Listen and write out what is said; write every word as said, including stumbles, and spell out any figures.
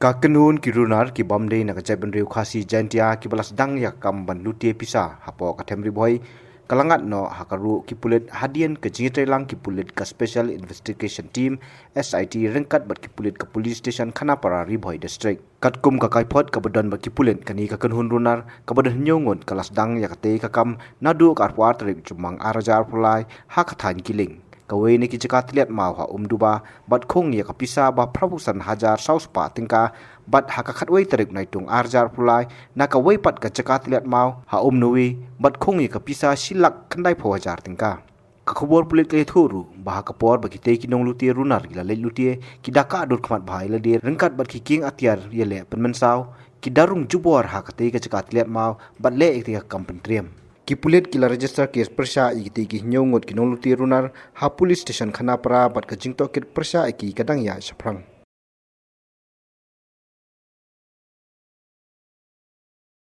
Ka kynhun ki runar ki bym dei na ka jaitbynriew Khasi Jaintia kiba la sdang ïa ka kam ban lute pisa hapoh ka them Ri Bhoi, ka la ngat noh ha ka ruh ki pulit hadien ka jingïatreilang ki pulit ka Special Investigation Team, S I T, ryngkat bad ki pulit ka Police Station Khanapara, Ri Bhoi District. Katkum ka kaiphod kaba don bad ki pulit, kane ka kynhun runar kaba don hynñiew ngut ka la sdang ïa katei ka kam naduh ka arphew ar tarik Jymmang ar hajar arphew lai ha ka thaiñ Kiling. Kawei na ki jaka tylliat maw ha Umduba bad khung ïa ka pisa ba phraphew san hajar saw spah tyngka, bad ha ka khatwei tarik Naitung ar hajar arphew lai na kawei pat ka jaka tylliat maw ha Umnawi bad khung ïa ka pisa shi lak khyndaiphew hajar tyngka. Ka khubor pulit ka ïathuh ruh ba ha ka por ba kitei ki nonglute runar ki la leit lute, ki da kah dur khmat bha ïa lade ryngkat bad ki kieng atiar ïaleh pynmynsaw, ki da rung jubor ha katei ka jaka tylliat maw bad leh ïa katei ka kam pyntriem. Ki pulit ki la register case pyrshah ïa kitei ki hynñiew ngut ki nonglute runar ha Police Station Khanapara bad ka jingtohkit pyrshah ïa ki ka dang ïaid shaphrang.